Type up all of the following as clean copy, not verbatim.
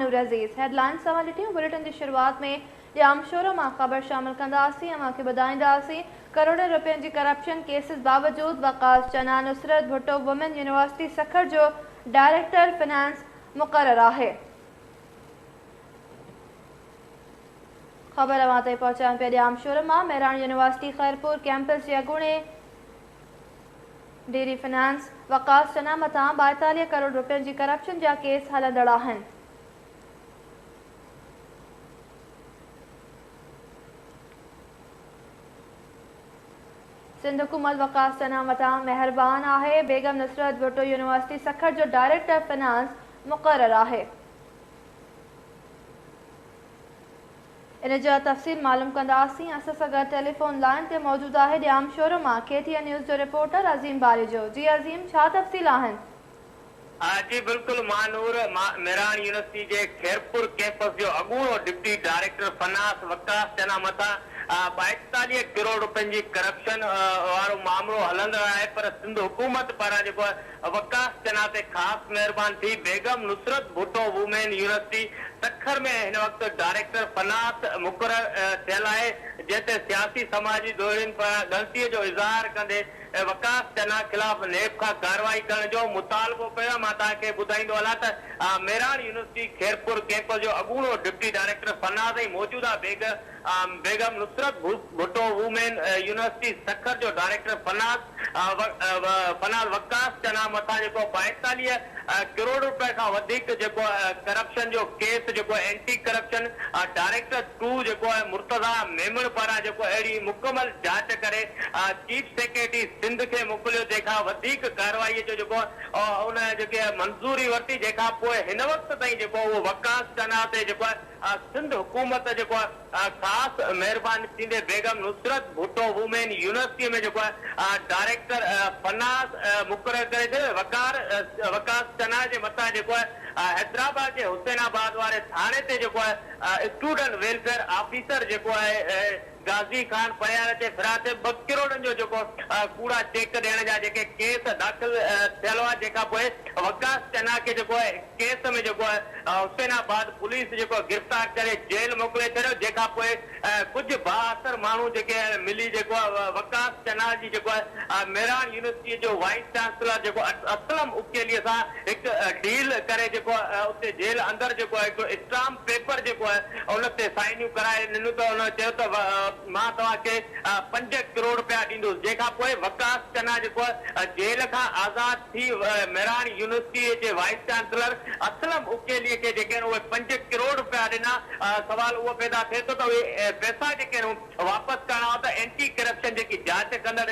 نور عزيز headlines توهان ڏٺيون bulletin جي شروعات ۾ ڄامشورو مان خبر شامل ڪنداسين اوهان کي ٻڌائينداسين ڪروڙين روپين جي ڪرپشن ڪيسز باوجود وقاص چنا نصرت ڀٽو وومين يونيورسٽي سکر جو ڊائريڪٽر فنانس مقرر آهي. خبر اوهان تائين پهچايون پيا ڄامشورو مان مهراڻ يونيورسٽي خيرپور ڪيمپس جي اڳوڻي ڊيري فنانس وقاص چنا مٿان 42 ڪروڙ رپين جي ڪرپشن جا ڪيس هلندڙ آهن. سنڌ حڪومت وقاص چنا مٿان مهربان آهي، بيگم نصرت ڀٽو يونيورسٽي سکر جو ڊائريڪٽر فنانس مقرر آهي. ان جا تفصيل معلوم ڪنداسين. اسان سان گڏ ٽيليفون لائين تي موجود آهي ڄامشورو مان ڪي ٽي اين نيوز جو رپورٽر عظيم باريجو. جي عظيم ڇا تفصيل آهن؟ جي بلڪل ماهنور، مهراڻ يونيورسٽي جي خيرپور ڪيمپس جو اڳوڻو ڊپٽي ڊائريڪٽر فنانس وقاص چنا مٿان 42 ڪروڙ روپين جي ڪرپشن وارو مامرو هلندڙ آهي پر سنڌ حڪومت پاران جيڪو وقاص چنا تي خاص مهربان ٿي بيگم نصرت ڀٽو وومين يونيورسٽي سکر ۾ هن وقت ڊائريڪٽر فنانس مقرر ٿيل آهي جنهن تي سياسي سماجي ڌرين پاران ڳڻتي جو اظهار ڪندي وقاص چنا خلاف نيب کان ڪارروائي ڪرڻ جو مطالبو ڪيو آهي مان توهان کي ٻڌائيندو هلان ته مهراڻ يونيورسٽي خيرپور ڪيمپس جو اڳوڻو ڊپٽي ڊائريڪٽر فنانس ۽ موجوده بيگ بيگم نصرت ڀٽو وومين يونيورسٽي سکر جو ڊائريڪٽر فنانس وقاص چنا مٿان جيڪو 42 ڪروڙ روپيه کان وڌيڪ جيڪو ڪرپشن جو ڪيس جيڪو اينٽي ڪرپشن ڊائريڪٽر ٽو جيڪو مرتضيٰ ميمڻ پاران جيڪو اهڙي مڪمل جاچ ڪري چيف سيڪريٽري سنڌ کي موڪليو جنهن کان وڌيڪ ڪارروائي جو جيڪو ان جيڪي منظوري ورتي جنهن کان پوء هن وقت تائين جيڪو اهو وقاص چنا تي جيڪو سنڌ حڪومت جيڪو آهي خاص مهرباني ٿيندي بيگم نصرت ڀٽو وومين يونيورسٽي ۾ جيڪو آهي ڊائريڪٽر فنانس مقرر ڪري ڇڏيو وقار وقاص چنا جي مٿان جيڪو آهي حيدرآباد جي حسين آباد واري ٿاڻي تي جيڪو آهي اسٽوڊنٽ ويلفيئر آفيسر جيڪو آهي غازي خان پريار تي ڦرات ٻه ڪروڙن جو جيڪو ڪوڙا چيڪ ڏيڻ جا جيڪي ڪيس داخل ٿيل هئا جنهن کان پوء وقاص چنا کي جيڪو آهي ڪيس ۾ جيڪو آهي حسين آباد پوليس جيڪو گرفتار ڪري جيل موڪلي ڇڏيو جنهن کان پوء ڪجهه بااثر ماڻهو جيڪي ملي جيڪو آهي وقاص چنا جي جيڪو آهي مهراڻ يونيورسٽي جو وائيس چانسلر جيڪو اسلم اڪيلي سان هڪ ڊيل ڪري جيڪو آهي اتي جيل اندر جيڪو آهي هڪ اسٽامپ پيپر جيڪو آهي ان تي سائنيون ڪرائي ڏنيون ته هن چيو ته مان توهان کي 5 ڪروڙ رپيا ڏيندس جنهن کان پوء وقاص چنا جيڪو آهي جيل کان آزاد ٿي مهراڻ يونيورسٽي جي وائيس چانسلر اسلم اڪيلي کي جيڪي آهن اهي 5 ڪروڙ رپيا ڏنا سوال اهو پيدا ٿئي ٿو ته اهي پئسا جيڪي آهن واپس ڪرڻا هئا ته اينٽي ڪرپشن جيڪي جاچ ڪندڙ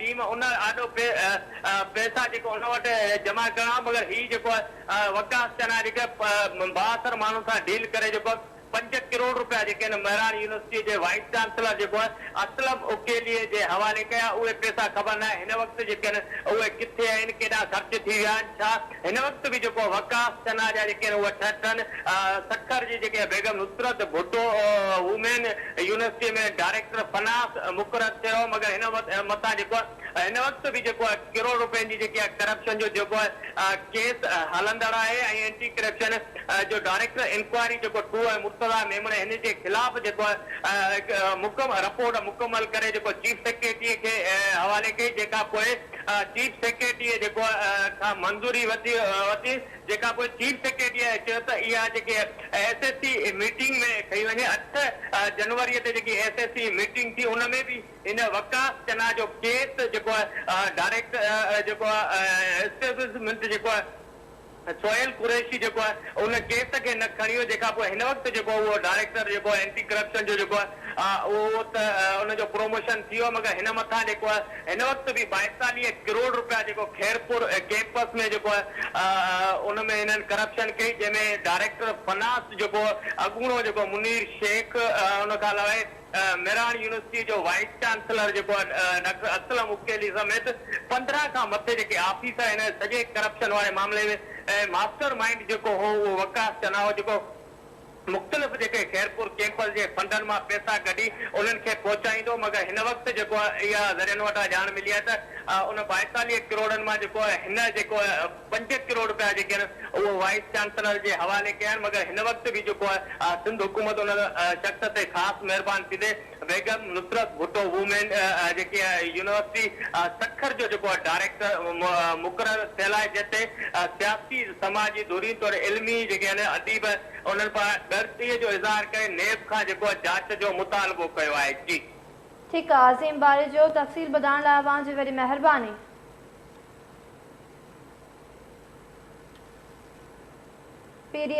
ٽيم ان آڏو پئسا جيڪو ان وٽ جمع ڪرڻا هئا مگر هي جيڪو آهي وقاص چنا جيڪي بااثر ماڻهن سان ڊيل ڪري جيڪو 5 ڪروڙ رپيا جيڪي آهن مهراڻ يونيورسٽي جي وائيس چانسلر جيڪو آهي اسلم اڪيلي جي حوالي ڪيا اهي پئسا خبر ناهي هن وقت جيڪي آهن اهي ڪٿي آهن ڪيڏانهن خرچ ٿي ويا آهن ڇا هن وقت به جيڪو وقاص چنا جا جيڪي آهن اهي ٺهن سکر جي جيڪي Begum Nusrat Bhutto women university ۾ director finance مقرر ٿيل هو مگر هن مٿان جيڪو هن وقت به جيڪو آهي ڪروڙ روپين جي جيڪي آهي ڪرپشن جو جيڪو آهي ڪيس هلندڙ آهي ۽ اينٽي ڪرپشن جو ڊائريڪٽر انڪوائري جيڪو ٽو آهي مرتضيٰ ميمڻ هن جي خلاف جيڪو آهي هڪ رپورٽ مڪمل ڪري جيڪو چيف سيڪريٽري کي حوالي ڪئي جنهن کان پوء چيف سيڪريٽري جيڪو کان منظوري ورتي جنهن کان پوء چيف سيڪريٽري چيو ته اها جيڪي ايس ايس سي ميٽنگ ۾ کئي وڃي 8 جنوري تي جيڪي ايس ايس سي ميٽنگ ٿي ان ۾ به ان وقاص چنا جو ڪيس جيڪو آهي ڊائريڪٽ جيڪو آهي اسٽيبلشمينٽ جيڪو آهي سهيل قريشي جيڪو آهي ان ڪيس کي نه کڻي ويو جنهن کان پوء هن وقت جيڪو اهو ڊائريڪٽر جيڪو آهي اينٽي ڪرپشن جو جيڪو آهي اهو ته ان جو پروموشن ٿي ويو مگر هن مٿان جيڪو آهي هن وقت به 42 ڪروڙ روپيا جيڪو خيرپور ڪيمپس ۾ جيڪو آهي ان ۾ هنن ڪرپشن ڪئي جنهن ۾ ڊائريڪٽر فنانس جيڪو اڳوڻو جيڪو منير شيخ ان کان علاوه مهراڻ يونيورسٽي جو وائيس چانسلر جيڪو آهي ڊاڪٽر اسلم اڪيلي سميت 15 کان مٿي جيڪي آفيسر هن سڄي ڪرپشن واري معاملي ۾ ماسٽر مائينڊ جيڪو هو اهو وقاص چنا هو جيڪو مختلف جيڪي خيرپور ڪيمپس جي فنڊن مان پئسا ڪڍي انهن کي پهچائيندو مگر هن وقت جيڪو اها ذريعن وٽان ڄاڻ ملي آهي ته ان 42 ڪروڙن مان جيڪو هن جيڪو 5 ڪروڙ رپيا جيڪي آهن اهو وائيس چانسلر جي حوالي ڪيا آهن مگر هن وقت به جيڪو آهي سنڌ حڪومت ان شخص تي خاص مهربان ٿيندي بيگم نصرت ڀٽو وومين جيڪي يونيورسٽي سکر جو جيڪو ڊائريڪٽر مقرر ٿيل آهي جنهن تي سياسي سماجي ڌرين توڙي علمي جيڪي آهن اديب انهن پاران ڳڻتيء جو اظهار ڪري نيب کان جيڪو جاچ جو مطالبو ڪيو آهي. جي. ٺيڪ آ عظيم باريجو تفصيل ٻڌائڻ لاء اوهان جي وڏي مهرباني. P D.